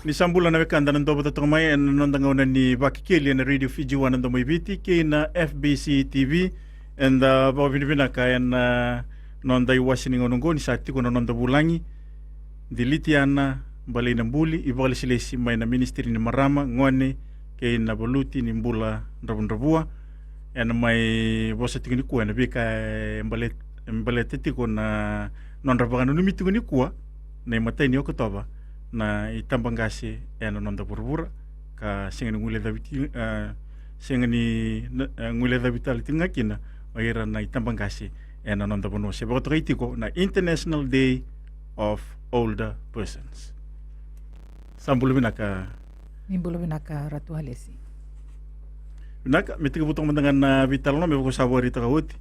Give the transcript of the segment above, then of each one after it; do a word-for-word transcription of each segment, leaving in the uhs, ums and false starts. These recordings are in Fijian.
Ni sa bula na wekada na dau vata toka mai ena noda gauna ni Vakekeli ena Radio Fiji One na Domo i Viti kei na F B C T V. Eda vakavinavinaka ena noda iwasi ni gauna oqo ni sa tiko na noda vulagi, Dilitiana Balainabuli, ivakalesilesi mai na Ministry ni Marama, Gone kei na Valuti ni Bula Dravudravua. Ena mai vosa tiko nikua ena veika e bale-, e baleta tiko na nodra vakananumi tiko nikua na imatai ni Okotova na itabaqase ena noda vuravura, ka sega ni guilecavi ti-, e, sega ni na-, e, guilecavi tale tiko ga kina o ira na itabaqase ena noda vanua, se vakatokai tiko na International Day of Older Persons. Sa bula vinaka. Ni bula vinaka Ratu Alesi. Vinaka, me tekivu toka mada ga na veitalanoa me vaka sa vakaraitaka oti,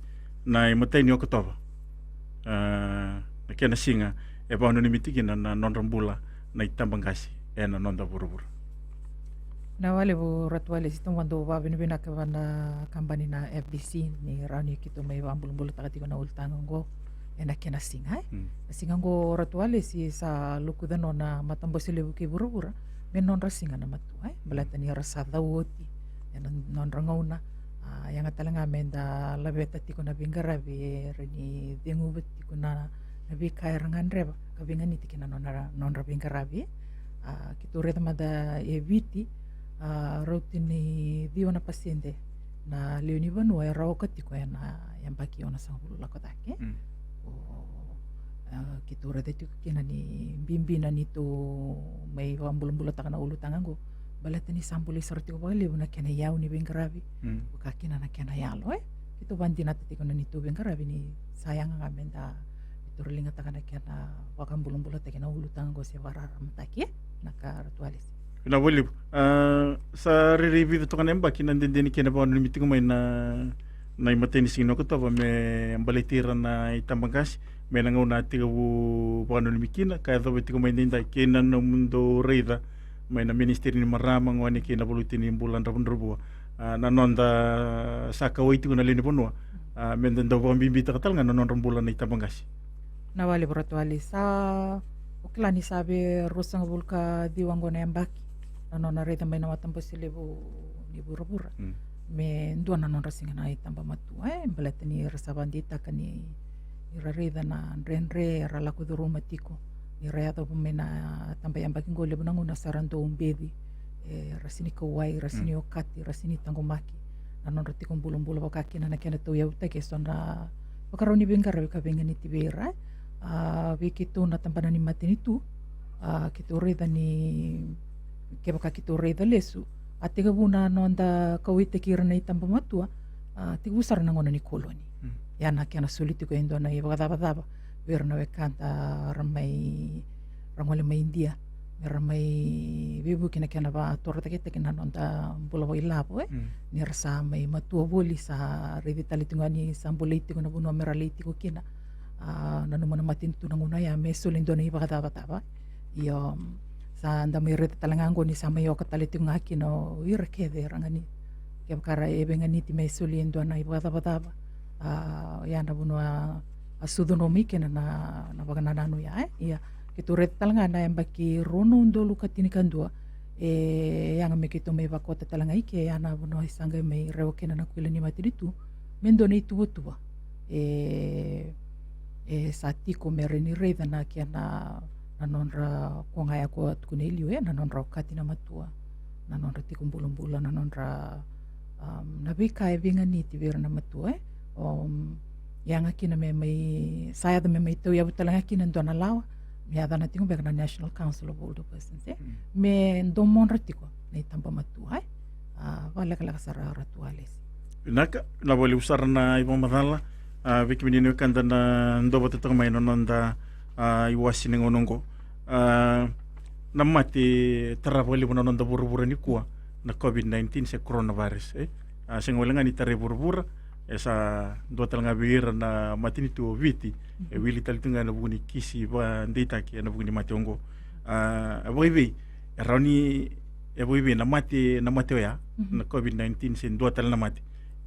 na imatai ni Okotova, a, na kena siga e vakananumi tiko kina na nodra bula na itabaqase ena noda vuravura. Na vakalevu Ratu Alesi, tou vakavinavinaka vua na kabani na F B C ni rawa ni keitou mai vakabulabulataka tiko na ulutaga oqo ena kena siga, e? Mm. Na siga oqo Ratu Alesi sa lokuca nona matabose levu kei vuravura me nodra siga na matua, e? Baleta ni ra sa cau oti ena nodra gauna. A, yaga tale ga me da laveta tiko na veiqaravi e rawa ni ceguva tiko na, na veika era gadreva ka veiganiti kina nodra, nodra veiqaravi. A, keitou raica mada e Viti, a, rauta ni ciwa na pasede na lewe ni vanua era oka tiko ena yabaki onosagavulu lako cake. Mm. O, a, keitou raica tiko kina ni bibi na neitou mai vakabulabulataka na ulutaga oqo, baleta ni sa bolei sara tiko vakalevu na kena iyau ni veiqaravi. Mm. Vaka kina na kena yalo, e? Keitou vakadinata tiko na neitou veiqaravi ni sa yaga ga me da, me da ligataka na kena vakabulabulataki na ulutaga oqo se vakararamataki, e? Na ka Ratu Alesi. Vinaka vakalevu. A, sa rairai vica toka na yabaki na dede ni kena vakananumi tiko mai na, na imatai ni siga ni Okotova me baleti ira na itabaqase, mai na gauna a tekivu vakananumi kina ka yacova tiko mai edaidai, kei na nomudou raica mai na Ministry ni Marama, Gone kei na Valuti ni Bula Dravudravua, a, na noda sa kauwai tiko na lewe ni vanua, a, me da dau vakabibitaka tale ga na nodra bula na itabaqase. Na vakalevu Ratu Alesi, sa, o kila ni sa vei ruasagavulu ka ciwa oqo na yabaki na nona raica mai na matabose levu ni vuravura. Mm. Me dua na nodra siga na itaba matua, e? Baleta ni ra sa vakadeitaka ni, ni ra raica na dredre era lako curuma tiko ni ra yacova mai na taba yabaki oqo, levu na gauna sa ra dau beci, e, ra sega ni kauwai, ra sega ni, mm, okati, ra sega ni taqomaki na nodra tiko bulabula, vaka kina na kena tauyavutaki eso na vakarau ni veiqaravi ka veiganiti vei ira. A, vei keitou na tabana ni matanitu, a, keitou raica ni, kevaka keitou raica lesu, a tekivu na noda kauwaitaki ira na itaba matua, a, tekivu sara na gauna ni koloni. Mm. Ia na kena soli tiko e dua na ivakacavacava vei ira na wekada ra mai, ra gole mai Idia me ra mai veivuke na kena vakatorocaketaki na noda bula vakailavo, e? Mm. Ni ra sa mai matua voli, sa raici tale tiko ga ni sa bolei tiko na vanua me ra lai tiko kina. A, nanuma na matanitu na gauna ya me soli e dua na ivakacavacava. Io, sa da mai raica tale ga oqo ni sa mai oka tale tiko ga kina o ira kece era ganiti, kevaka ra e veiganiti me soli e dua na ivakacavacava. A, ia na vanua a sucu mai kina na, na vakanananu ya, e? Ia, keitou raica tale ga na yabaki rua na udolu ka tinikadua, e yaga me keitou mai vakota tale ga i ke, ia na vanua e sa qai mai rewa kina na kuila ni matanitu me dua na ituvatuva. E, e sa tiko me rawa ni raica na kena, na nodra, ko ga ya ko a tukuna e liu, e, na nodra okati na matua, na nodra tiko bulabula, na nodra, um, na veika e veiganiti vei ira na matua, e. Um, yaga kina me mai, sa yaco me mai tauyavu tale ga kina e dua na lawa me yacana tiko beka na National Council of Older Persons, e. Mm. Me domodra tiko na itaba matua, e. A, vakalekaleka sara Ratu Alesi. Vinaka, vinaka vakalevu sara na ivakamacala, a, vei kemuni na wekada na dau vata toka mai na noda, a, iwasi ni gauna oqo. A, na mate tara vakalevu na noda vuravura nikua, na COVID nineteen se coronavirus, e. A, sega wale ga ni tarai vuravura, e sa dua tale ga vei ira na matanitu o Viti, e, mhm, wili tale tu ga ena vuku ni kisi vakadeitaki ena vuku ni mate oqo. A, e vakaivei, e rawa ni, e vakaivei na mate, na mate oya, mhm, na COVID nineteen se dua tale na mate,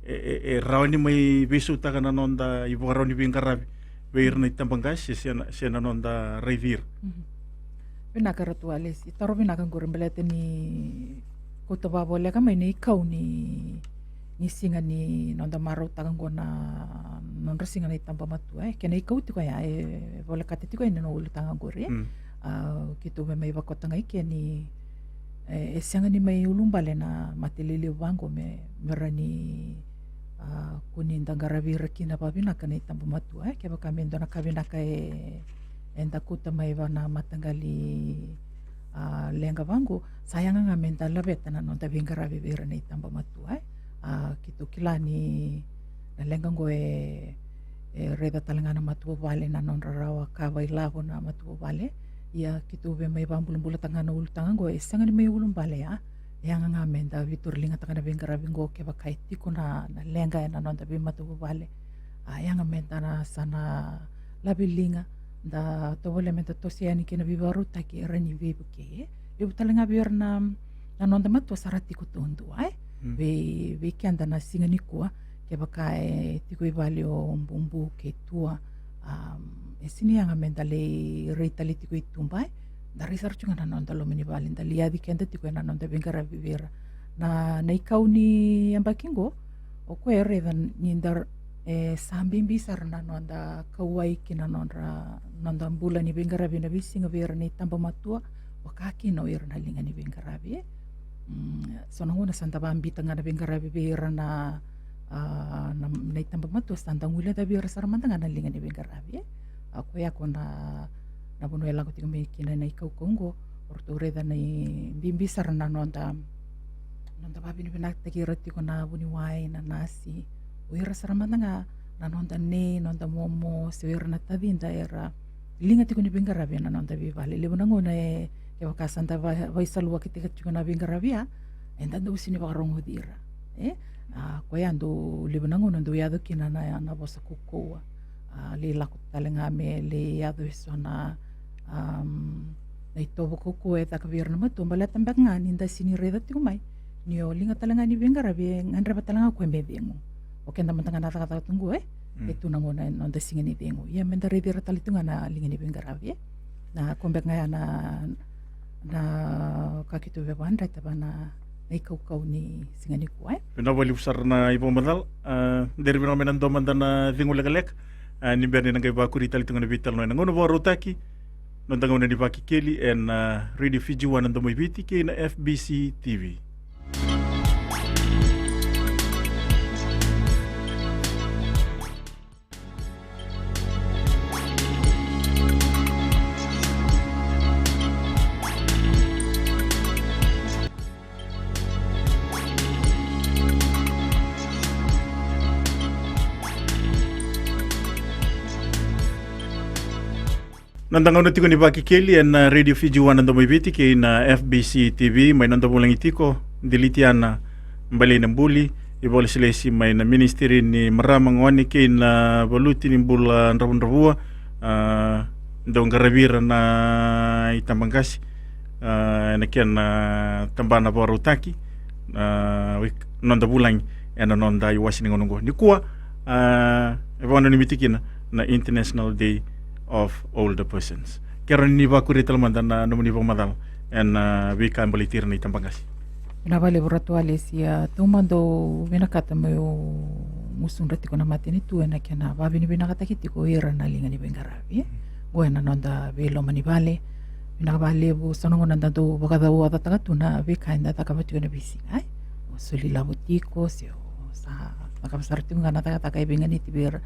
e, e, e rawa ni mai veisautaka na noda ivakarau ni veiqaravi vei ira na itabaqase se, se na, se na noda raici ira? Mhm. Vinaka Ratu Alesi, taro vinaka qori baleta ni kauta vavoleka mai na ikau ni, ni siga ni noda marautaka qo na nodra siga na itabamatua, e, kena ikau tiko ya, e volekata tiko yani na ulutaga qori. Mm. A, keitou via mai vakota ga i ke ni, e, e sega ni mai ulubale na mate lelevu vaqo me, me rawa ni, a, kua ni da qaravi ira kina vavinaka na itabamatua, e, kevaka me dua na ka vinaka e, eda kauta mai vua na mataqali, a, leqa vaqo, sa yaga ga me da laveta na noda veiqaravi vei ira na itabamatua, e. A, keitou kila ni na leqa qo e, e raica tale ga na matavuvale na nodra rawa ka vakailavo na matavuvale. Ia keitou via mai vakabulabulataka ga na ulutaga qo, e sega ni mai ulubale ya. E yaga ga me da veitoroligataka na veiqaravi qo kevaka e tiko na, na leqa ena noda veimatavuvale. A, yaga me da na sa na lavi liga, da tovolea me da toso yani kei na veivakarautaki e rawa ni veivukei, e. Levu tale ga vei ira na, na noda matua sa ra tiko taudua, e. Mm. Vei, vei keda na siga nikua, kevaka e tiko i vale o bubu kei tua, am, e sega ni yaga me da lai rai tale tiko i tuba, e. Da rai sara tiko ga na noda loma ni vale, da lai yaci keda tiko ena noda veiqaravi vei ira. Na, na ikau ni yabaki qo, o koya e raica ni da, e, sa bibi sara na noda kauwai ki na nodra, noda bula ni veiqaravi ena veisiga vei ira na itabamatua, vaka kina o ira na liga ni veiqaravi, e. Mm, so na gauna sa da vakabita ga na veiqaravi vei ira na, a, na, na itabamatua, sa da guilecavi ira sara mada ga na liga ni veiqaravi, e. A, koya ko na, na vanua e lako tiko mai kina na ikaukau qo, o ratou raica ni bibi sara na noda, noda vavinavinakataki ira tiko na vuniwai, na nasi, o ira sara mada ga na noda nei, noda momo, se o ira na tacida era liga tiko ni veiqaravi ena noda veivale. Levu na gauna e, kevaka sa da va-, vaisaluwakitaka tiko na veiqaravi ya, eda dau sega ni vakarogoci ira, e. A, koya dau levu na gauna dau yaco kina na, na vosa kaukauwa. A, lai lako tale ga me lai yaco eso na, am, na itovo kaukauwa e caka vei ira na matua, baleta beka ga ni da sega ni raica tiko mai ni o liga tale ga ni veiqaravi e gadreva tale ga o koya me cegu. O keda mada ga na cakacaka tu qo, e. Mm. E tu na gauna e noda siga ni cegu. Ia me da raici ira tale tu ga na liga ni veiqaravi, e. Na, ko beka ga ya na, na ka keitou via vakadreta vua na, na ikaukau ni siga nikua, e. Vinaka vakalevu sara na ivakamacala. A, de ri vinaka me na dua mada na cegu lekaleka. A, ni bera ni na qai vakuri tale tu ga na veitalanoa ena gauna vakarautaki, noda gauna ni Vakekeli ena, a, Radio Fiji One na Domo i Viti kei na F B C T V. Noda gauna tiko ni Vakekeli ena, a, Radio Fiji One na Domo i Viti kei na F B C T V, mai noda vulagi tiko, Dilitiana Baleina Buli, ivakalesilesi mai na Ministry ni Marama, Gone kei na Valuti ni Bula Dravudravua, a, dau qaravi ira na itabaqasi, a, ena kena tabana vakarautaki, a, wek-, noda vulagi ena noda iwase ni gauna oqo. Nikua, a, e vakananumi tiko kina na International Day of Older Persons. Kerea ni vakuri tale mada na nomuni vakamacala ena, a, veika e baleti ira na itabaqasi. Vinaka vakalevu Ratu Alesi, a, taumada au vinakata meu gusudra tiko na matanitu ena kena vakavinavinakataki tiko ira na liga ni veiqaravi, e. Qo ena noda veiloma ni vale. Vinaka vakalevu, so na gauna da dau vakacauocatataka tu na veika eda cakava tiko ena veisiga, e. O soli lavo tiko, se o sa cakava sara tiko ga na cakacaka e veiganiti vei ira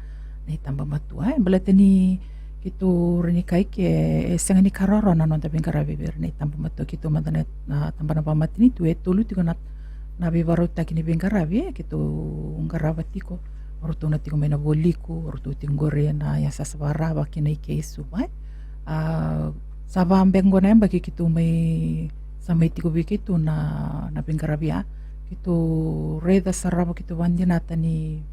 na itabamatua, e. Baleta ni keitou rawa ni kaya ke, e sega ni ka rawarawa na noda veiqaravi vei ira na itabamatua. Keitou mada na, na tabana vakamatanitu e tolu tiko na, na veivakarautaki ni veiqaravi, e, keitou qarava tiko. O ratou na tiko mai na Vualiku, o ratou tiko qori ena yasayasa vakarau kei na i ke i Suva, e. A, sa va beka qo na yabaki keitou mai, sa mai tiko vei keitou na, na veiqaravi ya. Keitou raica sara, keitou vakadinata ni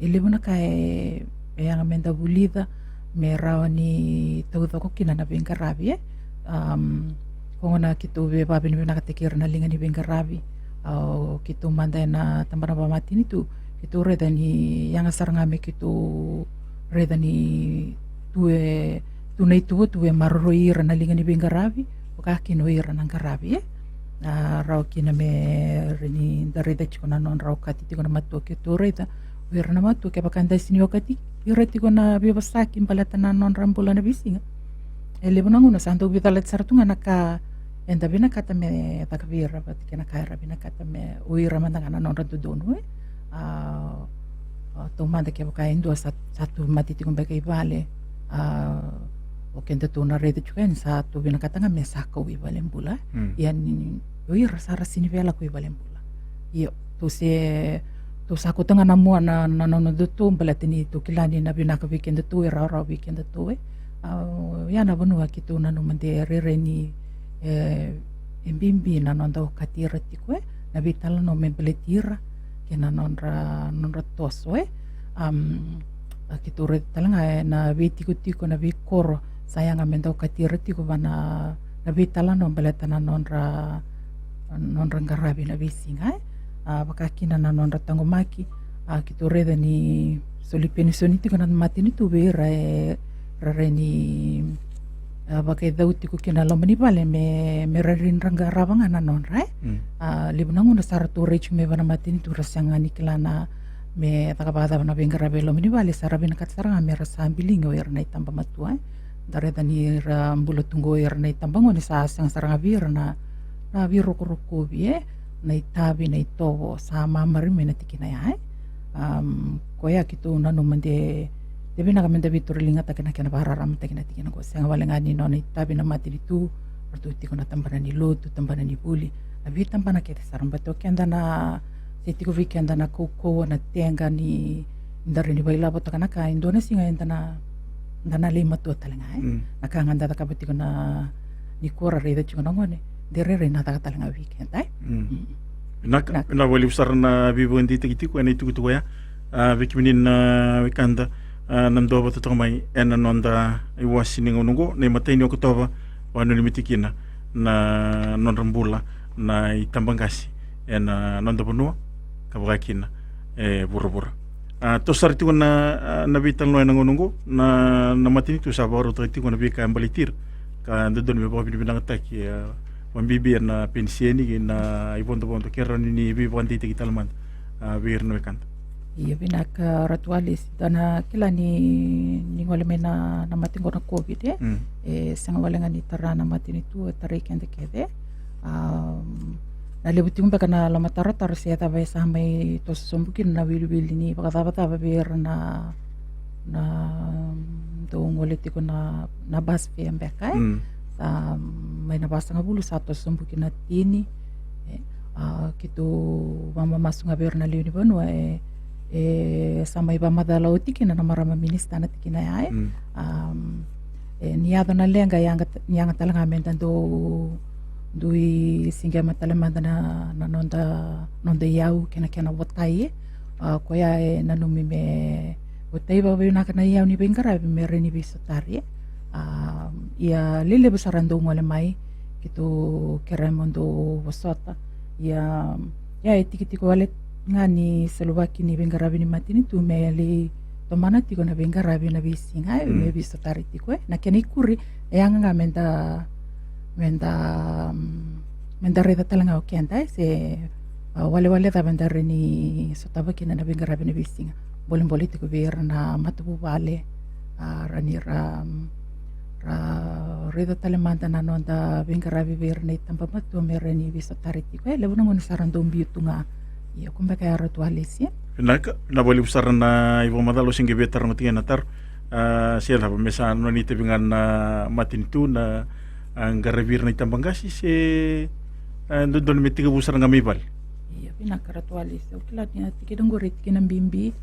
e levu na ka e, e yaga me da vulica me rawa ni taucoko kina na veiqaravi, e. Am, ko gona keitou via vakavinavinakataki ira na liga ni veiqaravi. A, o keitou mada ena tabana vakamatanitu, keitou raica ni yaga sara ga me keitou raica ni tu e, tu na ituvatuva e maroroi ira na liga ni veiqaravi. Vaka kina o ira na qaravi, e. A, rawa kina me rawa ni da raica tiko na nodra okati tiko na matua, keitou raica o ira na matua, kevaka da sega ni okati ira tiko na veivosaki baleta na nodra bula na veisiga. E levu na gauna sa dau veicalati sara tu ga na ka eda vinakata me caka vei ira vata kei na ka era vinakata me o ira mada ga na nodra dodonu, e. A, a, taumada kevaka e dua sa, sa tu mate tiko beka i vale, a, o kedatou na raica tiko yani sa tu vinakata ga me sa kau i valenibula. Mm. Ia ni o ira sa ra sega ni via lako i valenibula. Io, tou se, tou sa kauta ga na mua na, na nodatou baleta ni tou kila ni na vinaka vei kedatou, e rawarawa vei kedatou, e. A, ia na vanua keitou nanuma de rairai ni, e, e bibi na noda okati ira tiko, e, na veitalanoa me baleti ira kei na nodra, nodra toso, e. Am, a, keitou raica tale ga, e, na veitikotiko, na veikoro sa yaga me da okati ira tiko va na, na veitalanoa baleta na nodra, nodra qaravi na veisiga, e. A, vaka kina na nodra taqomaki, a, keitou raica ni soli penisoni tiko na matanitu vei ira e rairai ni, a, vakaicau tiko kina loma ni vale me, me rairai ni ra qarava ga na nodra, e. Mm. A, levu na gauna sa ratou rai tiko mai va na matanitu, ra sega ni kila na me caka vakacava na veiqaravi e loma ni vale, sa ra vinakata sara ga me ra sa biligi o ira na itaba matua, e. Da raica ni ra bula tu qo o ira na itabagone, sa sega sara ga vei ira na, na veirokorokovi, e, na itavi, na itovo, sa mamari mai na tikina ya, e. Am, koya keitou nanuma de, de vinaka me da veitoroligataki na kena vakararamataki na tikina qo. Sega wale ga ni nona itavi na matanitu, ratou tiko na tabana ni lotu, tabana ni vuli, na veitabana kece sara, baleta o keda na, se tiko vei keda na kaukauwa, na teqa ni da rawa ni vailavotaka na ka, e dua na siga eda na, da na lai matua tale ga, e. Mm. Na ka ga da cakava tiko na nikua, ra raica tiko na gone, de rairai na caka tale ga vei keda, e. Mm. Mm. Vinaka, vinaka vakalevu sara na veivakadeitaki tiko ena itukutuku oya. A, vei kemuni na wekada, a, na dau vata toka mai ena noda iwasi ni gauna oqo, na imatai ni Okotova, vakananumi tiko kina na nodra bula na itabaqase ena noda vanua, ka vaka kina e vuravura. A, toso sara tiko na, a, na veitalanoa ena gauna oqo, na, na matanitu sa vakarautaka tiko na veika e baleti ira, ka dodonu me vakavinavinakataki, a, vakabibi ena peniseni kei na ivodovodo, ke rawa ni veivakadeitaki tale mada, a, vei ira na wekada. Ia, vinaka Ratu Alesi, da na kila ni, ni gole mai na, na mate qo na COVID, e. Mm. E sega wale ga ni tara na matanitu, e tarai keda kece. Am, na levu tiko beka na lomatarotaro se cava e sa mai toso sobu kina na wiliwili ni vakacavacava vei ira na, na dau gole tiko na, na bus fare beka, e. Mm. Sa mai na vasagavulu sa toso sobu kina tini, e. A, keitou vakamamasu ga vei ira na lewe ni vanua, e, e sa mai vakamacala oti kina na marama minisita na tikina ya, e. Mm. Am, e, ni yaco na leqa, yaga, ni yaga tale ga me da dau dui siqema tale mada na, na noda, noda iyau kei na kena votai, e. A, koya e nanumi me votai vakavinaka na iyau ni veiqaravi me rawa ni veisotari, e. A, ia lelevu sara dau gole mai, keitou kerea mo dou vosota. Ia, ia e tikitiki wale ga ni seluvaki ni veiqaravi ni matanitu me lai tomana tiko na veiqaravi na veisiga, e, mm, me veisotari tiko, e. Na kena ikuri e yaga ga me da, me da, mm, me da raica tale ga o keda, e, se, a, walewale cava eda rawa ni sotava kina na veiqaravi na veisiga. Bolebole tiko vei ira na matavuvale, a, rawa ni ra, mm, ra raica tale mada na noda veiqaravi vei ira na itabamatua me rawa ni veisotari tiko, e. Levu na gauna sa ra dau biu tu ga. Ia, ko beka ya Ratu Alesi. Vinaka, vinaka vakalevu sara na ivakamacala, au se qai via taroga tiko na taro. A, se cava, me sa nona itavi ga na matanitu na, a, qaravi ira na itabaqase, se, a, dodonu me tekivu sara ga mai vale? Ia, vinaka Ratu Alesi, au kila ni a tikina qori e tikina bibi.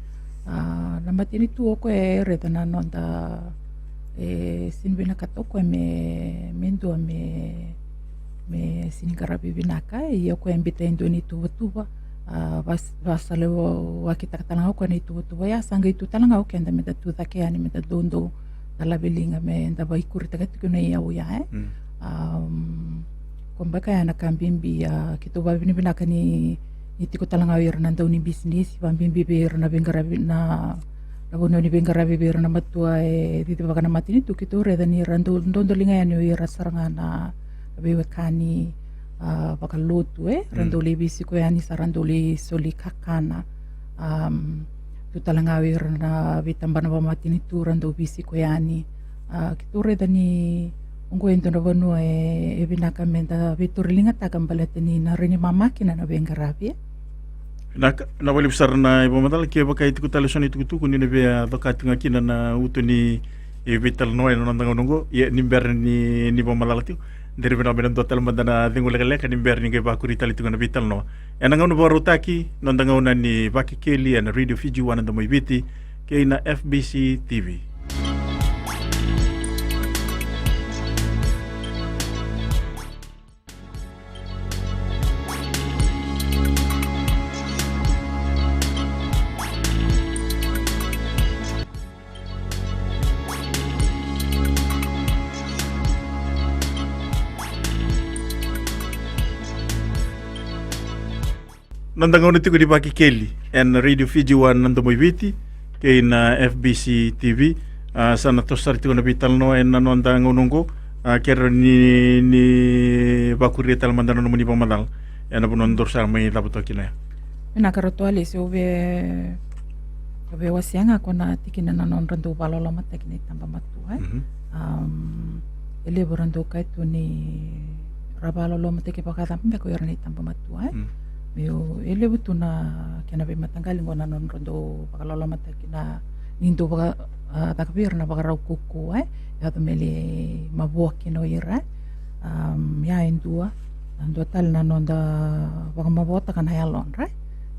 A, na matanitu o koya e raica na noda, e sega ni vinakata o koya me, me dua me, me sega ni qaravi vinaka, e. Ia o koya e biuta e dua na ituvatuva, a, vas-, vasalewakitaka tale ga o koya na ituvatuva ya, sa qai tu tale ga o keda me da tu cake yani, me da doudou, da laveliga, me da vaikuritaka tiko na iyau ya, e. Mm. Am, ko beka ya na ka bibi, a, keitou vakavinavinaka ni, ni tiko tale ga o ira na dau ni bisinisi, vakabibi vei ira na veiqaravi na, na vanua ni veiqaravi vei ira na matua e cicivaka na matanitu, keitou raica ni ra dau dodoliga yani o ira sara ga na, veiwekani, a, vakalotu, e, ra dau lai veisiko yani sa ra dau lai soli kakana. Am, tu tale ga o ira na veitabana vakamatanitu ra dau veisiko yani. A, keitou raica ni oqo e dua na vanua e, e vinaka me da veitoriligataka baleta ni na rawa ni mama kina na veiqaravi. Vinaka, vinaka vakalevu sara na ivakamacala. Kevaka e tiko tale eso na itukutuku ni na via coka tiko ga kina na uto ni veitalanoa ena noda gauna oqo, ia ni bera ni, ni vakamacala tiko, de rawa vinaka me na dua tale mada na cegu lekaleka ni bera ni qai vakuri tale tiko na veitalanoa. Ena gauna vakarautaki, noda gauna ni Vakekeli ena Radio Fiji One na Domo i Viti kei na F B C T V. Noda gauna tiko ni Vakekeli ena Radio Fiji One na Domo i Viti kei na F B C T V. A, sa na toso sara tiko na veitalanoa ena noda gauna oqo. A, kerea ni, ni vakuria tale mada na nomuni vakamacala ena vanua daru sa mai cava toka kina ya. Vinaka, ratou a lesi, au via, au via wasea ga ko na tikina na nodra dau vakalolomataki na itaba matua, e. Mhm. Am, e levu ra dau kaya tu ni ra vakalolomataki vakacava beka o ira na itaba matua, e. Mm. Meu, e levu tu na kena veimataqali qo na nodra dau vakalolomataki na, ni dau vaka, a, caka vei ira na vakarau kaukauwa, e. Yaco me lai mavoa kina o ira, e. Am, ia e dua, a, dua tale na noda vakamavoataka na yalodra, e.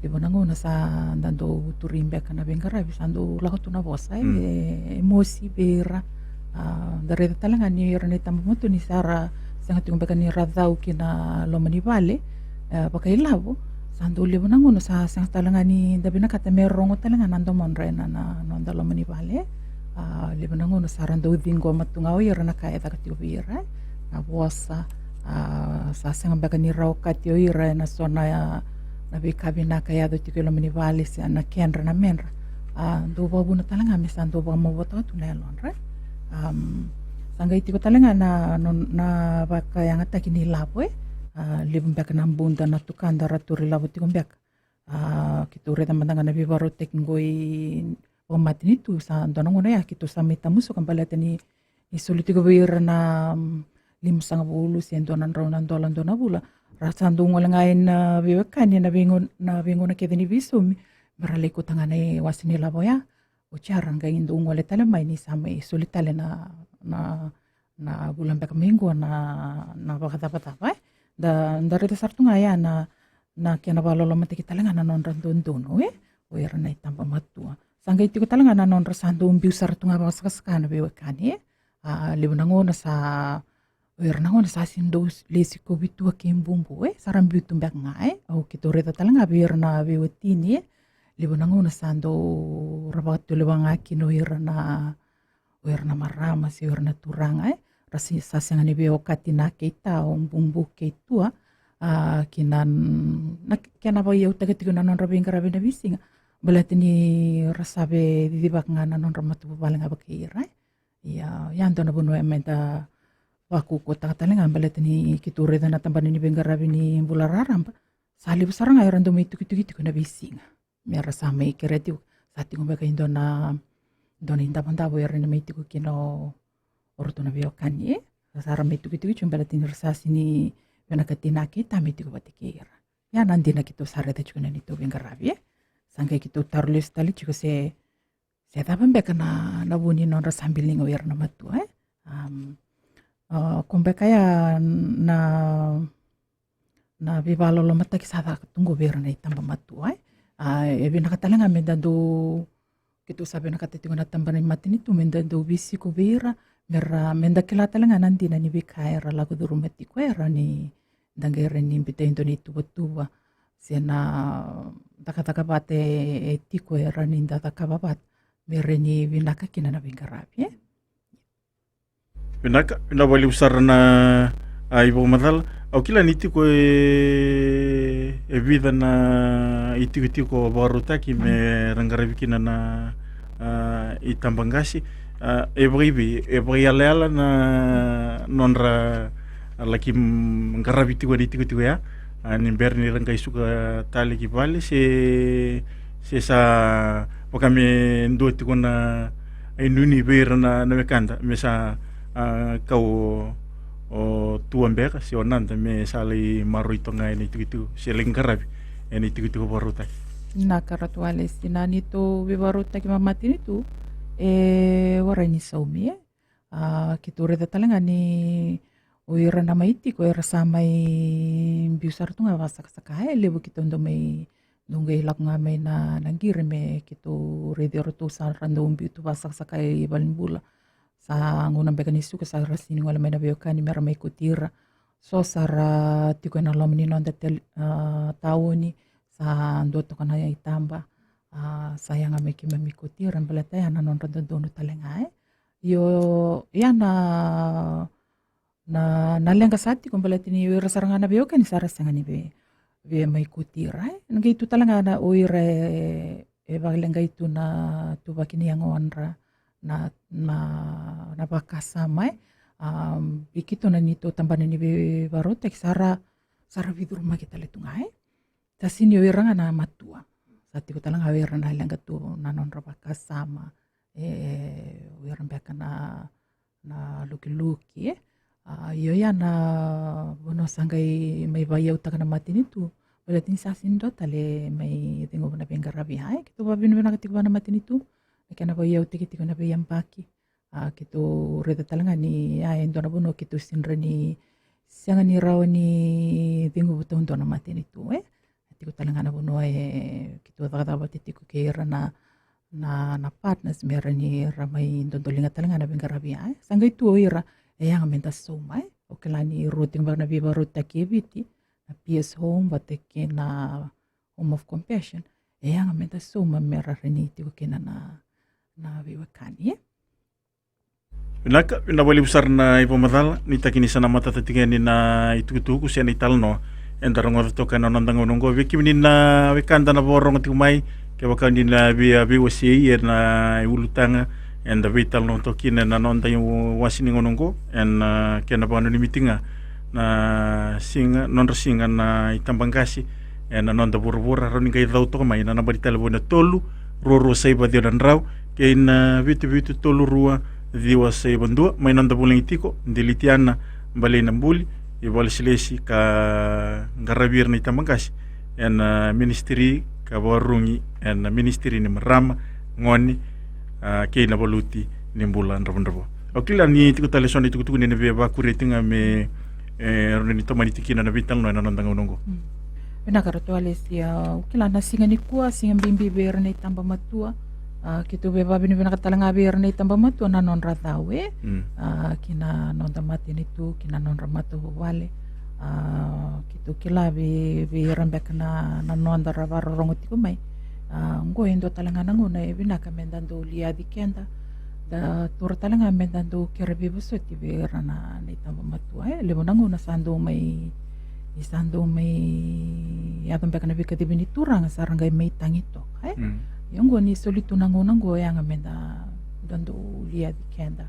Levu na gauna sa da dau turi beka na veiqaravi, sa dau lako tu na vosa, e, mm, e, e mosi vei ira. A, da raica tale ga ni ira na itaba matua ni sa ra sega tiko beka ni ra cau ki na loma ni vale, e, vakailavo, sa dau levu na gauna sa sega tale ga ni da vinakata me rogo tale ga na domodra ena, na, na noda loma ni vale. A, levu na gauna sa ra dau ciqoma tu ga o ira na ka e caka tiko vei ira, e. Na vosa, a, sa sega beka ni ra okati o ira ena so na, na veika vinaka e yaco tiko e loma ni vale se na kedra na medra. A, dau vakavuna tale ga me sa dau vakamavoataka tu na yalodra, e. Am, sa qai tiko tale ga na, na, na vakayagataki ni lavo, e. A, levu beka na buda na tukada ra turi lavo tiko beka. A, keitou raica mada ga na veivakarautaki qo i vakamatanitu, sa dua na gauna ya keitou sa mai tamusuka baleta ni, ni soli tiko vei ira na, mm, limasagavulu se dua na drau na dola dua na vula. Ra sa dau gole ga ina veiwekani ena veigauna, na veigauna kece ni veisaumi, me ra lai kauta ga na iwase ni lavo ya. Oti ya ra qai dau gole tale mai ni sa mai soli tale na, na, na vula beka mai qo na, na vakacavacava, e. Da, da raica sara tu ga ya na, na kena vakalolomataki tale ga na nodra dodonu, e, o ira na itaba matua. Sa qai tiko tale ga na nodra sa dau biu sara tu ga vakasakasaka na veiwekani, e. A, levu na gauna sa, o ira na gauna sa sega ni dau lesi kovi tu a kei bubu, e, sa ra biu tu beka ga, e. Au keitou raica tale ga vei ira na veiwatini, e. Levu na gauna sa dau ra vakatulewa ga kina o ira na, o ira na marama se o ira na turaga, e. Ra se, sa sega ni veiokati na kei ta, o bubu kei tua, a, ki na, na kena vakaiyautaki tiko na nodra veiqaravi na veisiga. Baleta ni ra sa via cicivaka ga na nodra matavuvale ga vakai ira, e. Ia, ia dua na vanua me da vakaukauataka tale ga baleta ni keitou raica na tabana ni veiqaravi ni bula raraba. Sa levu sara ga era dau mai tukituki tiko na veisiga. Me ra sa mai kerea tiko, sa tiko beka e dua na, dua na idavodavo era na mai tiko kina o, o ratou na veiwekani, e. Sa ra mai tukituki tiko baleta ni ra sa sega ni vinakati na kei ta me tiko vata kei ira. Ia na dina keitou sa raica tiko na neitou veiqaravi, e. Sa qai keitou taro lesu tale tiko se, se cava beka na, na vu ni nodra sa biliga o ira na matua, e. Am, a, ko beka ya na, na veivakalolomataki sa caka tu qo vei ira na itaba matua, e. A, e vinaka tale ga me da dau, keitou sa vinakata tiko na tabana ni matanitu me da dau veisiko vei ira, me ra, me da kila tale ga na dina ni veika era lako curuma tiko, era ni da qai rai ni biuta e dua na ituvatuva se na cakacaka vata e, e tiko era ni da cakava vata, me rai ni vinaka kina na veiqaravi, e. Vinaka, vinaka vakalevu sara na, a, ivakamacala. Au kila ni tiko e, e vica na itikotiko vakarautaki me ra qaravi kina na, a, itabaqase. A, e vakaivei, e vakaiyalayala na nodra, a laki, mm, qaravi tiko ena itikotiko ya, a, ni bera ni ra qai suka tale ki vale, se, se sa vaka me dua tiko na inuinui vei ira na, na wekada me sa, a, kau o, o tua beka se o nada me sa lai maroroi toka ga ena itikotiko, se lai qaravi ena itikotiko vakarautaki. Na ka, Ratu Walesi, na neitou veivakarautaki vakamatanitu e warai ni saumi, e. A, keitou raica tale ga ni o ira na mai tiko era sa mai biu sara tu ga vakasakasaka, e. Levu keitou dau mai, dau qai lako ga mai na, na qiri me keitou raici iratou sa ra dau biu tu vakasakasaka i valenibula. Sa gauna beka ni suka sa ra sega ni gole mai na veiwekani me ra mai kauti ira. So sa ra tiko ena loma ni noda tel-, a, taoni, sa dua toka na itaba, a, sa yaga me keimami kauti ira, baleta ya na nodra dodonu tale ga, e. Io, ya na, na, na leqa sa tiko, baleta ni o ira sara ga na veiwekani sa ra sega ni via, via mai kauti ira, e. Na qai tu tale ga na o ira e, e vakaleqai tu na tuvaki ni yagodra, na, na, na vakasama, e. A, vei keitou na neitou tabana ni veivakarautaki sa ra, sa ra veicurumaki tale tu ga, e. Sa sega ni o ira ga na matua. Sa tiko tale ga o ira na leqa tu na nodra vakasama, e, o ira beka na, na lokiloki, e. A, io, ya na vanua sa qai mai vakaiyautaka na matanitu, baleta ni sa sega ni dua tale mai ceguva na veiqaravi ya, e. Keitou vakavinavinaka tiko vua na matanitu na kena vakaiyautakitaki tiko na veiyabaki. A, keitou raica tale ga ni, a, e dua na vanua keitou sega ni, sega ni rawa ni ceguva taudua na matanitu, e. Tiko tale ga na vanua e keitou cakacaka vata tiko kei ira na, na, na partners me ra ni ra mai dodoliga tale ga na veiqaravi ya, e. Sa qai tu o ira e yaga me da sauma, e. O kila ni rua tiko beka na veivakarautaki e Viti, na P S Home vata kei na Home of Compassion, e yaga me da sauma me ra rawa ni tiko kina na, na veiwekani, e. Vinaka, vinaka vakalevu sara na ivakamacala, nuitaki ni sa na matata tiko yani na itukutuku se na italanoa eda rogoca toka ena noda gauna oqo. Vei kemuni na wekada na vakarorogo tiko mai, kevaka ni na via veiwasei ena iulutaga eda veitalanoa toka kina ena noda iwase ni gauna oqo, ena, a, kena vakananumi tiko ga na siga, nodra siga na itabaqase ena noda vuravura, rawa ni qai cau toka mai na naba ni talevoni na tolu rua rua saiva ciwa na drau, kei na vitu vitu tolu rua ciwa saiva dua. Mai noda vulagi tiko, Dilitiana Baleina Buli, ivakalesilesi ka qaravi ira na itabaqase ena ministry ka vakarurugi ena ministry ni marama, gone, a, kei na valuti ni bula dravudravua. Au kila ni tiko tale so na itukutuku ni na via vakuria tiko ga me, e, rawa ni tomani tiko kina na veitalanoa ena noda gauna oqo. Mm. Vinaka, Ratu Walesi, au kila na siga nikua siga bibi vei ira na itaba matua. A, keitou via vakavinavinaka tale ga vei ira na itaba matua na nodra cau, e. Mm. A, ki na noda matanitu, ki na nodra matavuvale. A, keitou kila vei, vei ira beka na, na noda ra vakarorogo tiko mai. A, oqo e dua tale ga na gauna e vinaka me da dau liaci keda, da taura tale ga me da dau kere veivosoti vei ira na, na itaba matua, e. Levu na gauna sa dau mai, ni sa dau mai yaco beka na veikacivi ni turaga sa ra qai mai tagi toka, e. Mm. Ia oqo ni soli tu na gauna oqo e yaga me da, da dau liaci keda,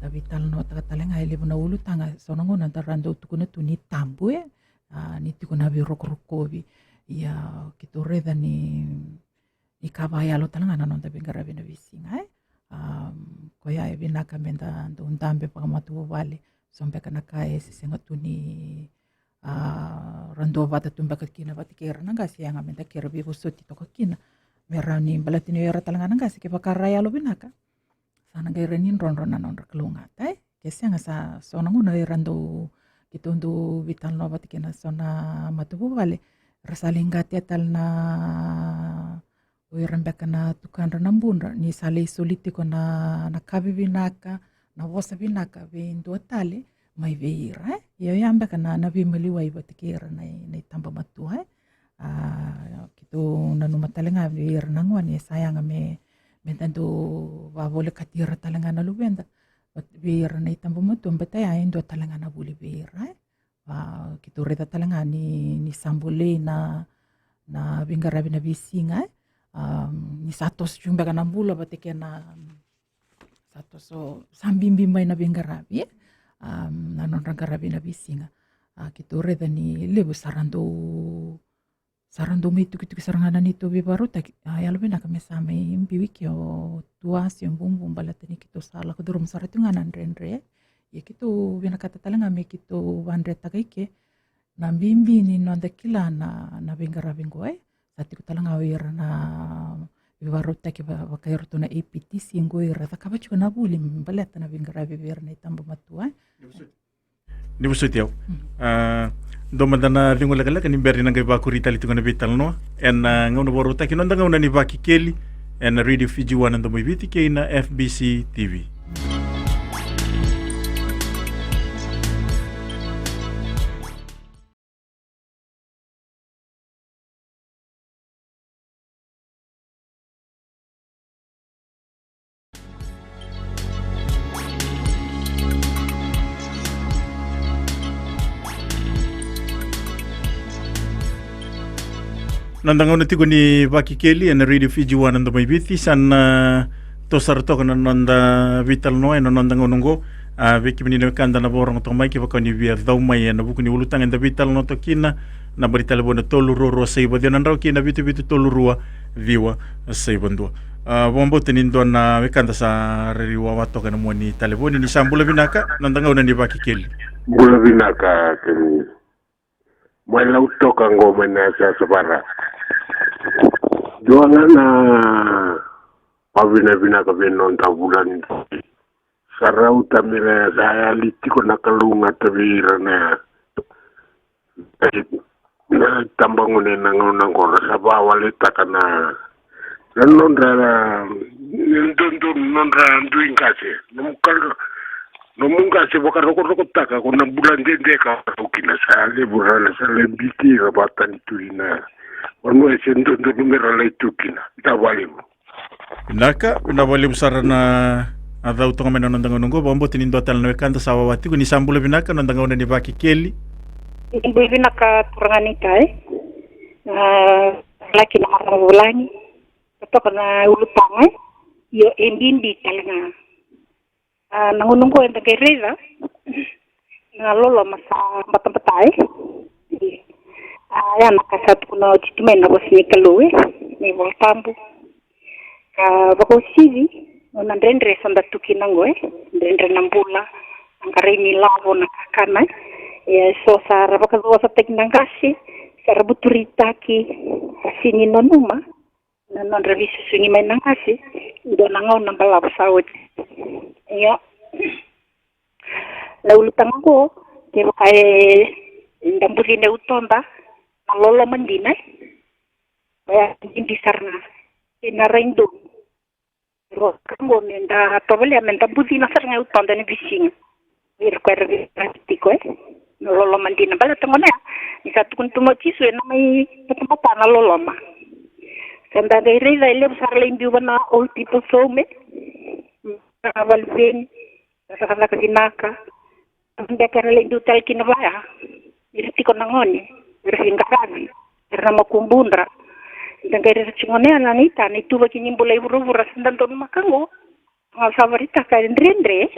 da veitalanoataka tale ga, e levu na ulutaga so na gauna da ra dau tukuna tu ni tabu, e. A, ni tiko na veirokorokovi. Ia keitou raica ni, ni ka vakayalo tale ga na noda veiqaravi ena veisiga, e. Am, koya e vinaka me da dau dabe vakamatavuvale, so beka na ka e se sega tu ni, a, ra duavata tu beka kina vata kei ira na qase, e yaga me da kere veivosoti toka kina. Me rawa ni baleta ni o ira tale ga na qase, kevaka ra yalo vinaka, sa na qai rawa ni drodro na nodra kalougata, e. Ke sega sa so na gauna era dau, keitou dau veitalanoa vata kei na so na matavuvale, ra sa lai qatia tale na, o ira beka na tukadra na budra, ni sa lai soli tiko na, na ka vivinaka, na vosa vinaka vei dua tale mai vei ira, e. Ia oya beka na, na veimaliwai vata kei ira na, na itaba matua, e. A, keitou nanuma tale ga vei ira na gone e sa yaga me, me da dau vakavolekati ira tale ga na luveda vei ira na itaba matua, baleta ya e dua tale ga na vuli vei ira, e. A, keitou raica tale ga ni, ni sa bolei na, na veiqaravi ena veisiga, e. A, ni sa toso tu beka na bula vata kei na, sa toso, sa bibi mai na veiqaravi, e. am, na nodra qaravi na veisiga. A, keitou raica ni levu sa ra dau, sa ra dau mai tukituki sara ga na neitou veivakarautaki. A, yalovinaka me sa mai biu i ke o Tua se o Bubu, baleta ni keitou sa lako curuma sara tu ga na dredre. Ia keitou vinakata tale ga me keitou vakadretaka i ke na bibi ni noda kila na, na veiqaravi qo, e. Sa tiko tale ga o ira na veivakarautaki va-, vaka iratou na A P T C qo, ira cakava tiko na vuli me baleta na veiqaravi vei ira na itaba matua, e. Ni vosoti au. Mm. A, dua mada na cegu lekaleka ni bera ni na qai vakuri tale tiko na veitalanoa ena gauna vakarautaki, noda gauna ni Vakekeli ena Radio Fiji One, na Domo i Viti kei na F B C T V. Noda gauna tiko ni Vakekeli ena Radio Fiji One, na Domo i Viti, sa na, a, toso sara toka na noda veitalanoa ena noda gauna oqo. A, vei kemuni na wekada na vakarorogo toka mai, kevaka ni via cau mai ena vuku ni ulutaga eda veitalanoa toka kina, naba ni talevoni tolu rua rua saiva ciwa na drau kei na vitu vitu tolu rua ciwa saiva dua. A, vakabauta ni dua na wekada sa rairai wawa toka ena mua ni talevoni. Ni sa bula vinaka, noda gauna ni Vakekeli. Bula vinaka, kemuni. Mai Lautoka qo mai na yasayasa vaka-Ra. Dua ga na vakavinavinaka vei noda vulagi. Sa rauta me ra sa yali tiko na Kalou ga vei ira na, na tabagone na gauna qo, ra sa vakawaletaka na, na nodra, na dodonu nodra dui qase. Nomu kal-, nomu qase vakarokorokotaka ko na bula dede ka kau kina, sa levu ra, sa lai biuti ira vakatani tu ina vanua e se dodonu me ra lai tu kina. Da vakalevu. Vinaka, vinaka vakalevu sara na, a, cau toka mai na noda gauna oqo. Vakabauta ni dua tale na wekada sa wawa tiko. Ni sa bula vinaka, noda gauna ni Vakekeli. Ni bula vinaka turaga ni tai. A, laki na marama vulagi. Toka na ulutaga, e. Io, e bibi tale ga. A, na gauna oqo eda qai raica na loloma sa batabata, e. A, ya na ka sa tukuna oti tu mai na vosa ni Kalou, e, ni Vola Tabu. Ka vakauasivi, na dredre sa da tu kina oqo, e, dredre na bula, na qarai ni lavo, na kakana, e. E so sa ra vakacowasataki na qase, sa ra vuturitaki, sa sega ni nanuma na nodra veisusugi mai na qase, dua na gauna balavu sa oti. Io. Na ulutaga qo, kevaka eda bucina e utoda na loloma dina, e, oya bibi sara ga. Ena rai donu. Rua ka qo meda tovolea meda bucina sara ga e utoda ena veisiga. Ira ko era veiqaravi tiko, e, na loloma dina. Baleta gona ya, ni sa tukuna tu mai o Jisu, ena mai batabata na loloma. Sa da qai raica e levu sara lai biu va na old people's home, e. Na valeveni, na cakacaka vinaka. Beka era lai biu tale kina vaya. Ira tiko na gone, era veiqaravi, era na makubudra. Da qai raica tiko gona ya na, na ita, na ituvaki ni bula i vuravura, sa da donumaka qo. Ga sa vakaraitaka e dredre,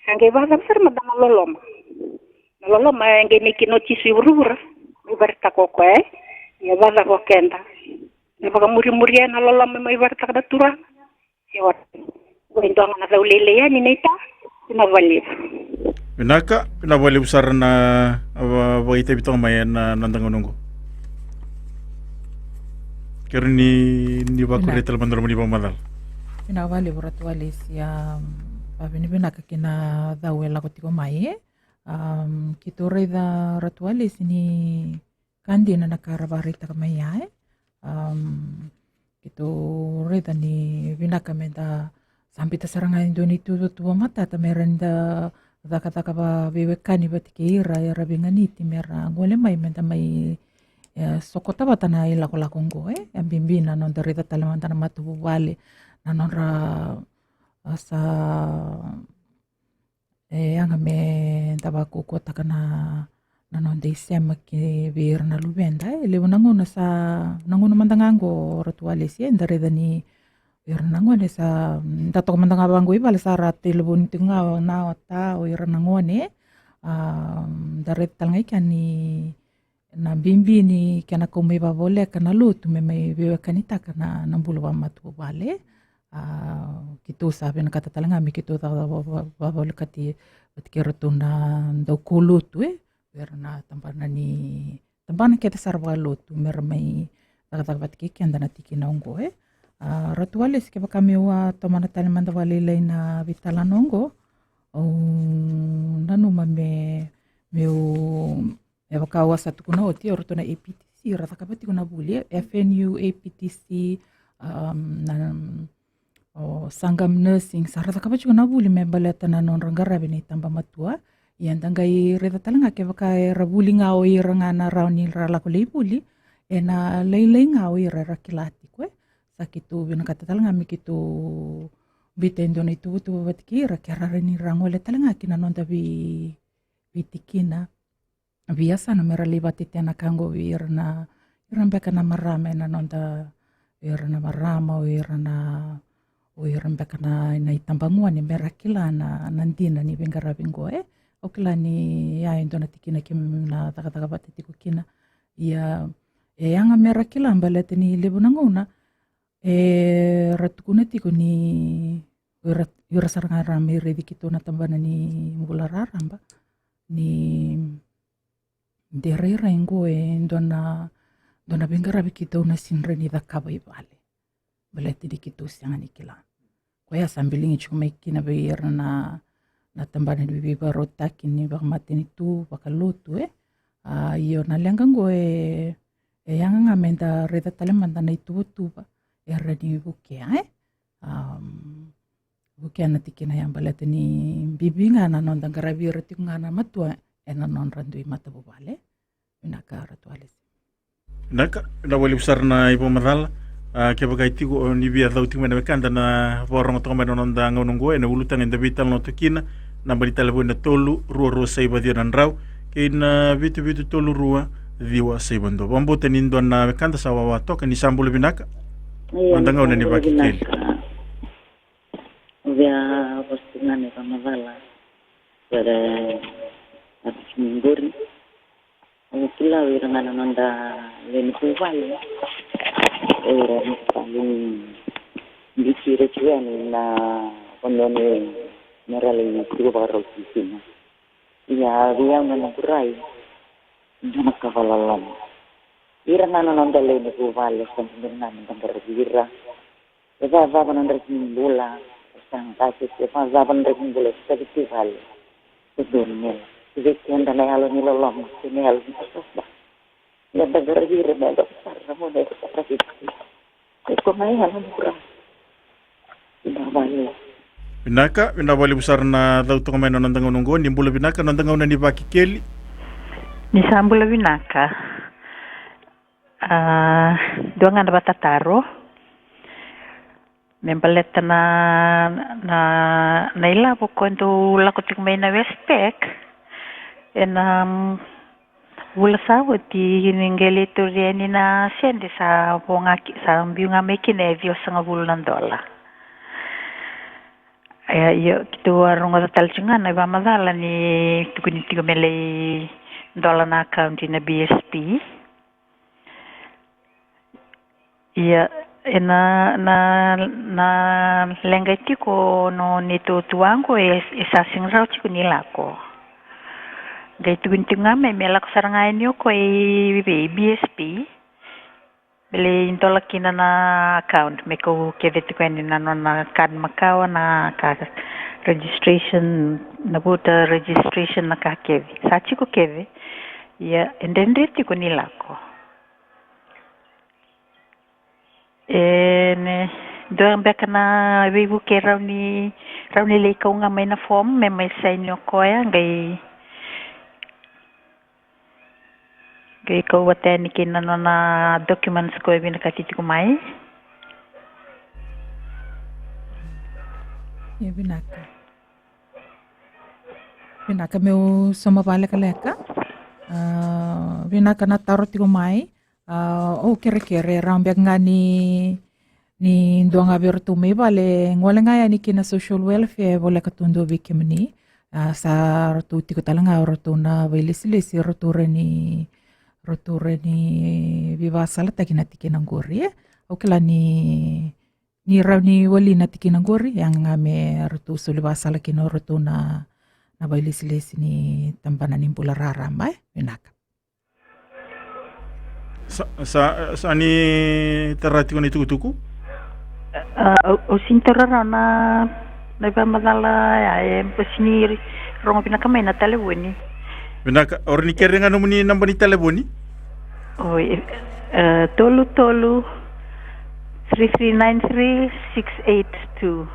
sa qai vakacava sara mada na loloma. Na loloma e qai nei kina o Jisu i vuravura, mai vakaraitaka o koya, e. Ia vakacava o keda? Na vakamurimuria na loloma mai vakaraitaka na Turaga. Se oti. Qo e dua ga na cau lailai yani, naita. Vinaka vakalevu. Vinaka, vinaka vakalevu sara na, a, va-, vakaitavi toka mai ena, na noda gauna oqo. Kere ni, ni vakuria tale mada na nomuni vakamacala. Vinaka vakalevu Ratu Alesi, a, vakavinavinaka kina cau e lako tiko mai, e. Am, keitou raica Ratu Alesi ni ka dina na ka ra vakaraitaka mai ya, e. Am, keitou raica ni vinaka meda sa biuta sara ga e dua na ituvatuva matata me rawa ni da cakacaka vakaveiwekani vata kei ira era veiganiti me ra gole mai meda mai, e, sokota vata na ilakolako oqo, e. E bibi na noda raica tale mada na matavuvale, na nodra, a, sa, e, yaga meda vakaukauwataka na, na noda isema ki vei ira na luveda, e. Levu na gauna sa, na gauna mada ga oqo Ratu Alesi, e, da raica ni ira na gone sa, mm, da toka mada ga vaqo i vale sa ra telefoni tiko ga na ota o ira na gone. A, da raica tale ga i kea ni na bibi ni kena kau mai vavoleka na lotu me mai veiwekanitaka na, na bula vakamatavuvale. A, keitou sa vinakata tale ga me keitou caka va-, va-, vavolekati vata kei ratou na daukaulotu, e, vei ira na tabana ni, tabana kece sara vakalotu me ra mai cakacaka vata kei keda na tikina oqo, e. A, Ratu Walesi, kevaka meu a tomana tale mada vakalailai na veitalanoa oqo, au nanuma me, meu, e vaka au a sa tukuna oti, o ratou na A P T C ra cakava tiko na vuli, e, F N U, A P T C, um, na, o Sangam Nursing, sa ra cakava tiko na vuli me baleta na nodra qaravi na itaba matua. Ia da qai raica tale ga kevaka era vuli ga o ira ga na rawa ni ra lako lai vuli, ena lailai ga o ira era kila tiko, e. Sa keitou vinakata tale ga me keitou biuta e dua na ituvatuva vata kei ira ke ra rawa ni ra gole tale ga ki na noda vei, veitikina, veiyasana me ra lai vakatetea na ka oqo vei ira na, ira beka na marama ena noda, ira na marama, o ira na, o ira beka na, na itabagone me ra kila na, na dina ni veiqaravi oqo, e. Au kila ni ya e dua na tikina keimami na cakacaka vata tiko kina. Ia, e yaga me ra kila baleta ni levu na gauna e ra tukuna tiko ni o ira, o ira sara ga era mai raici keitou na tabana ni bula raraba, ni de rairai qo e dua na, dua na veiqaravi keitou na sega ni cakava i vale. Baleta ni keitou sega ni kila. Koya sa biligi tiko mai kina vei ira na, na tabana ni veivakarautaki ni vakamatanitu, vakalotu, e. A, io na leqa qo e, e yaga ga me da raica tale mada na ituvatuva era ni vukea, e. Am, vukea na tikina ya baleta ni bibi ga na noda qaravi ira tiko ga na matua ena nodra dui matavuvale. Vinaka Ratu Walesi. Vinaka, vinaka vakalevu sara na ivakamacala. A, kevaka e tiko o ni via cau tiko mai na wekada na vakarorogo toka mai na noda gauna oqo ena ulutaga eda veitalanoa toka kina, naba ni talevoni na tolu rua rua saiva ciwa na drau kei na vitu vitu tolu rua ciwa saiva dua. Vakabauta ni dua na wekada sa wawa toka. Ni sa bula vinaka. Io, noda gauna ni Vakekeli. Via vosa tiko ga na ivakamacala. Vere a tiki ni qori. Au kila o ira ga na noda lewe ni vuvale, o ira na vale ni biuti ira tiko yani na vanua me ra lai tiko vakarau tiko kina. Ia vei au na noqu rai, dua na ka vakaloloma. Ira ga na noda lewe ni vuvale sa dodonu ga me da qaravi ira. E vakacava na draki ni bula e sa qase, e vakacava na draki ni bula e sa tiko vale, e donu me vei keda na yalo ni loloma kei na yalo ni vakasama. Ia da qaravi ira me yacova sara na gauna era sa qase tiko. Iko ga ya na noqu rai. Vinaka vakalevu. Vinaka, vinaka vakalevu sara na cau toka mai na noda gauna oqo. Ni bula vinaka, noda gauna ni Vakekeli. Ni sa bula vinaka. A, dua ga na vakatataro me baleta na, na, na ilavo ko dou lako tiko mai na Westpac ena, mm, vula sa oti, ni qai lai tauri yani na sede sa vo ga ki, sa biu ga mai kina e ciwasagavulu na dola. Ia, ia keitou a rogoca tale tiko ga na ivakamacala ni tukuni tiko me lai dola na account ina B S P. Ia, ena, na, na leqa tiko o neitou tuaqa qo e, e sa sega rawa tiko ni lako. Qai tukuni tiko ga mai me lako sara ga yani o koya i, i B S P. Me lai dola kina na account me kau kece tiko yani na nona card makawa, na ka registration, na voter registration, na ka kece. Sa tiko kece. Ia, e dredre tiko ni lako. E, ne, dua beka na veivuke rawa ni, rawa ni lai kau ga mai na form me mai saini o koya, qai, qai kau vata yani kei na nona documents ko e vinakati tiko mai. Ia vinaka. Vinaka, meu sauma vakalekaleka. A, vinaka na taro tiko mai. A, au kerekere, rawa beka ga ni, Ni dua ga vei ratou mai vale, gole ga yani ki na social welfare, voleka tu dua vei kemuni. A, sa ratou tiko tale ga o ratou na vailesilesi, ratou rawa ni, ratou rawa ni veivakasalataki na tikina qori, e? Au kila ni, ni rawa ni wali na tikina qori, yaga ga me ratou soli vakasala kina o ratou na, na vailesilesi ni tabana ni bula raraba, e? Vinaka. Sa, sa, sa ni tara tiko na itukutuku? A, au, au sini tara rawa na, na ivakamacala ya, e, au sini rogo vinaka mai na talevoni. Vinaka, o rawa ni kere ga nomuni naba ni talevoni? Oi, e, e, tolu tolu, three three nine three six eight two.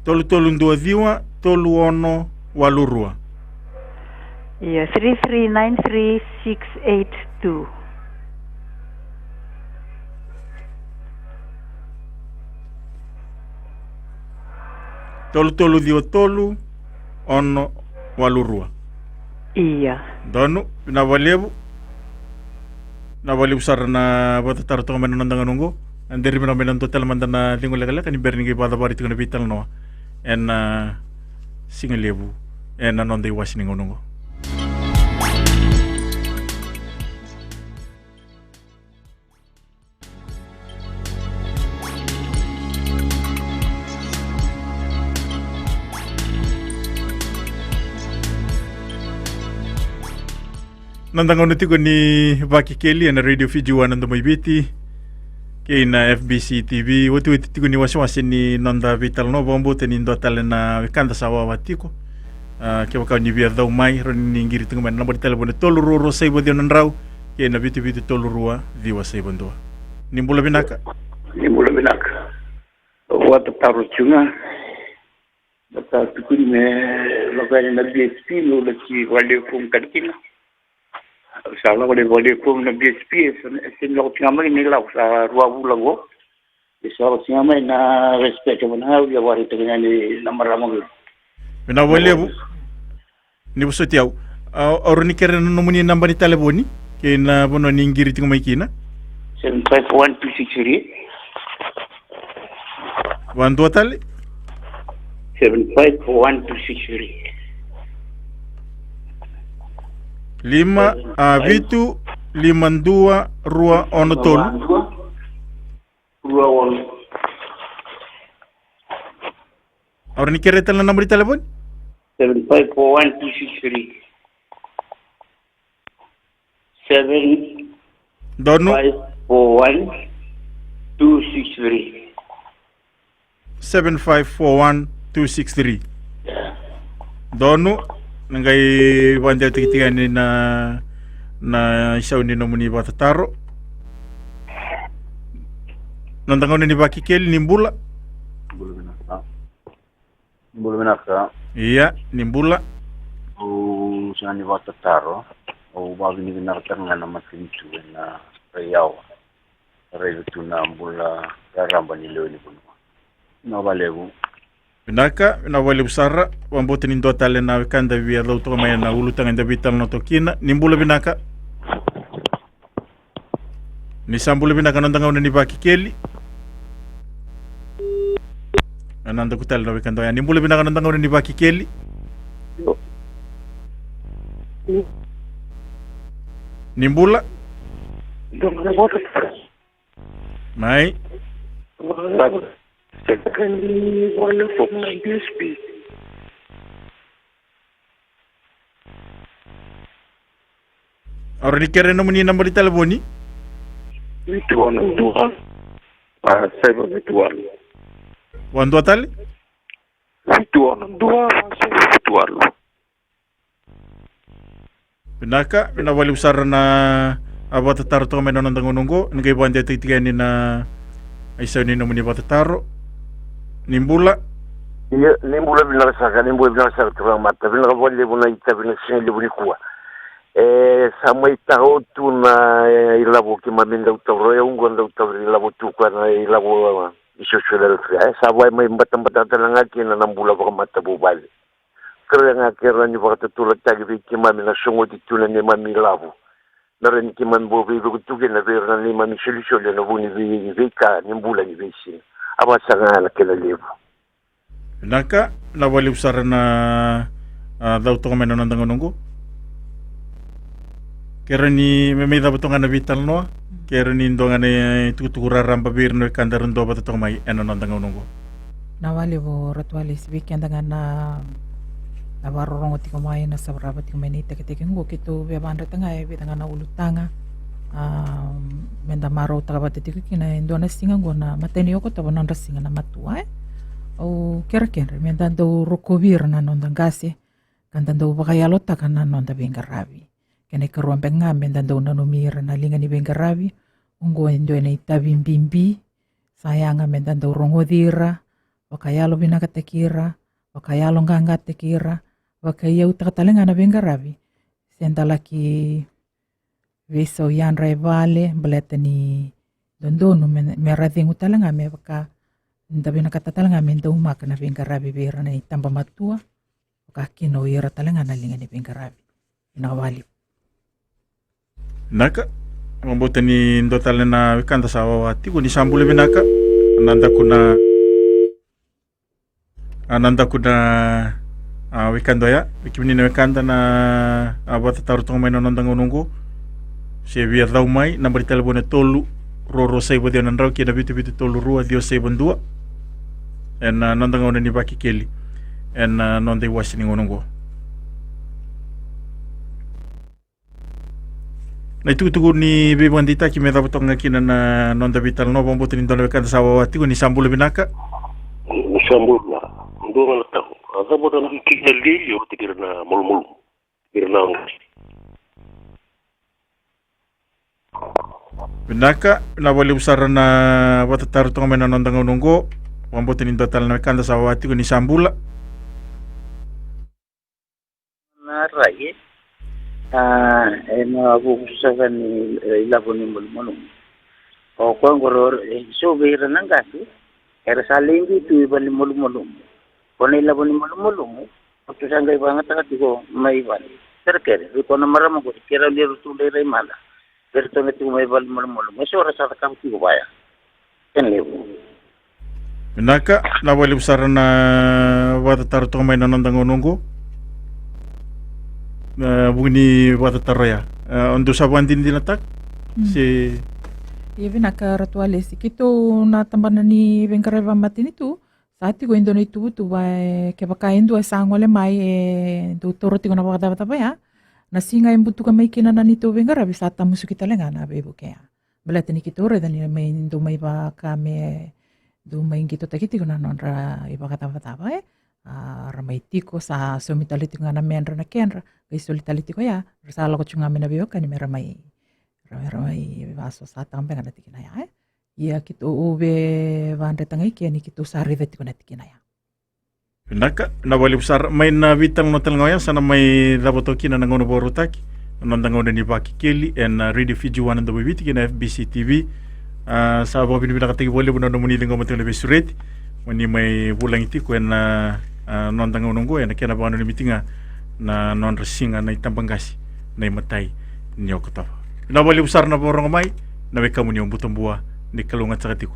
Tolu tolu dua ciwa, tolu ono walu rua. Ia, three three nine three six eight two. Tolu tolu ciwa tolu, ono walu rua. Ia. Donu, vinaka vakalevu. Vinaka vakalevu sara na vakatataro toka mai na noda gauna oqo. Deri vinaka mai na dua tale mada na cegu lekaleka ni bera ni qai vakacavari tiko na veitalanoa ena, a, siga levu ena noda iwase ni gauna oqo. Noda gauna tiko ni Vakekeli ena Radio Fiji One, na Domoiviti, kei na F B C T V. Otioti tiko ni wasewase ni noda veitalanoa, vakabauta ni dua tale na wekada sa wawa tiko. A, kevaka ni via cau mai, rawa ni qiri tiko mai na naba ni talevoni tolu rua rua saiva ciwa na drau, kei na vitu vitu tolu rua ciwa saiva dua. Ni bula vinaka. Ni bula vinaka. Vakatataro tiko ga. Vata tukuni me lako yani na B H P, meu laki vakalewe fomu tale kina. Sa lako ni vakalewe fomu na B H P, e sa, e sa lako tiko ga mai na ilavo, sa rua vula qo. E sa lako tiko ga mai na respect, e vanua au via vakaraitaka yani na marama qo. Vinaka vakalevu. Ni vosoti au. A, o rawa ni kere na nomuni naba ni talevoni kei na vanua ni qiri tiko mai kina? Seven five four one two six three. Vadua tale? Seven five four one two six three. Lima, a, vitu, lima dua, rua ono tolu. Rua ono. O rawa ni kere tale na naba ni talevoni? Seven five four one two six three. Seven, donu, five four one two six three. Seven five four one two six three. Yeah. Donu, na qai vakadeitaki tiko yani na, na isau ni nomuni vakatataro. Noda gauna ni Vakekeli, ni bula. Bula vinaka. Ni bula vinaka. Ia, ni bula. Au sega ni vakatataro. Au vakavinavinakataka ga na matanitu ena rai yawa. Raica tu na bula raraba ni lewe ni vanua. Vinaka vakalevu. Vinaka, vinaka vakalevu sara. Vakabauta ni dua tale na wekada via cau toka mai ena ulutaga eda veitalanoa toka kina. Ni bula vinaka. Ni sa bula vinaka, noda gauna ni Vakekeli. Ena daku tale na wekada oya. Ni bula vinaka, noda gauna ni Vakekeli. Ni bula. Mai. O rawa ni kere nomuni naba ni talevoni? Vitu ono dua, a, saiva vitu walu. Vadua tale? Vitu ono dua, a, saiva vitu walu. Vinaka, vinaka vakalevu sara na, a, vakatataro toka mai na noda gauna oqo, ni qai vakadeitaki tiko yani na isau ni nomuni vakatataro. Ni bula. Ia, ni bula vinaka saka, ni bula vinaka saka turaga mata. Vinaka vakalevu na itavi na siga levu nikua. E, sa mai tao tu na, e, ilavo keimami dau taura, e, au qo dau taura ilavo tu koya na ilavo, e, social welfare. E, sa vaka mai batabata tale ga kina na bula vakamatavuvale. Kerea ga ke rawa ni vakatotolotaki vei keimami na sogoti tu na neimami ilavo. Era ni keimami bau veivuke tu kina vei ira na neimami isolisoli ena vuku ni vei, veika ni bula ni veisiga. A vakasaga na kena levu. Vinaka, na vakalevu sara na, a, cau toka mai na noda gauna oqo. Kera ni me mai cava toka na veitalanoa. Kera ni dua ga na itukutuku raraba vei ira na wekada era dua vata toka mai ena noda gauna oqo. Na vakalevu Ratu Alesi, vei keda ga na, na vakarorogo tiko mai, na savarava tiko mai na itekiteki oqo, keitou via vakadreta ga e vica ga na ulutaga. A, meda marautaka vata tiko kina e dua na siga oqo na matai ni Okotova, nodra siga na matua, e. Au kerekere meda dau rokovi ira na noda qase, ka da dau vakayalotaka na noda veiqaravi. Kena ikarua beka ga meda dau nanumi ira na liga ni veiqaravi. Oqo e dua na itavi bibi, sa yaga meda dau rogoci ira, vakayalovinakataki ira, vakayaloqaqataki ira, vakaiyautaka tale ga na veiqaravi. Se da laki veisau yadra e vale, baleta ni dodonu me, me ra cegu tale ga me vaka da vinakata tale ga me daumaka na veiqaravi vei ira na itaba matua, vaka kina o ira tale ga na liga ni veiqaravi. Vinaka vakalevu. Vinaka, vakabauta ni dua tale na wekada sa wawa tiko, ni sa bula vinaka. Na daku na, a, na daku na, a, wekada oya, vei kemuni na wekada na, a, vakatataro toka mai na noda gauna oqo. Se via cau mai, naba ni talevoni e tolu rua rua saiva ciwa na drau kei na vitu vitu tolu rua ciwa saiva dua. Ena, a, noda gauna ni Vakekeli. Ena, a, noda iwase ni gauna oqo. Na itukutuku ni veivakadeitaki me cava toka ga kina na noda veitalanoa, vakabauta ni dua na wekada sa wawa tiko, ni sa bula vinaka. Ni sa bula vinaka. Dua ga na taro. A cava na kena lialia vata kei ira na malumalumu? Ira na qase. Vinaka, na vakalevu sara na vakatataro toka mai na noda gauna oqo. Vakabauta ni dua tale na wekada sa wawa tiko, ni sa bula. Na rai, e, a, ena vuku sara ni, e, ilavo ni malumalumu. O koya qori, e, so vei ira na qase era sa laivi tu i vale ni malumalumu. Ko na ilavo ni malumalumu, o tu sa qai vakayagataka tiko mai vale. Kerekere vei koya na marama qori, kerea ni ra tu rairai mada. Kerea tu na tiko mai vale ni malumalumu, e so era sa cakava tiko vaya. Kena levu. Vinaka, na vakalevu sara na vakatataro toka mai na noda gauna oqo. Na vuku ni vakatataro ya, e, o dou sa vakadinadinataka? Mm. Se. Ia vinaka Ratu Alesi, keitou na tabana ni veiqaravi vakamatanitu, sa tiko e dua na ituvatuva, e, kevaka e dua e sa gole mai e dau taura tiko na vakacavacava ya, na siga e butuka mai kina na neitou veiqaravi, sa tamusuki tale ga na veivuke ya. Baleta ni keitou raica ni mai dau mai vaka me dau mai qitotaki tiko na nodra ivakacavacava, e. A, ra mai tiko, sa saumi tale tiko ga na medra na kedra, qai soli tale tiko ya, ra sa lako tiko ga mai na veiwekani me ra mai, ra, ra mai vakasosataka beka na tikina ya, e. Ia keitou via vakadreta ga i ke ni keitou sa raica tiko na tikina ya. Vinaka, na vakalevu sara. Mai na veitalanoa tale ga oya sa na mai cava toka kina na gauna vakarautaki, na noda gauna ni Vakekeli ena, a, Radio Fiji One na Domoiviti kei na F B C T V. A, sa vakavinavinakataki vakalevu na nomuni ciqoma tiko na veisureti mo ni mai vulagi tiko ena, a, noda gauna oqo ena kena vakananumi tiko ga na nodra siga na itabaqase na imatai ni Okotova. Vinaka vakalevu sara na vakarorogo mai, na wekamuni o Butabua, ni kalougata saka tiko.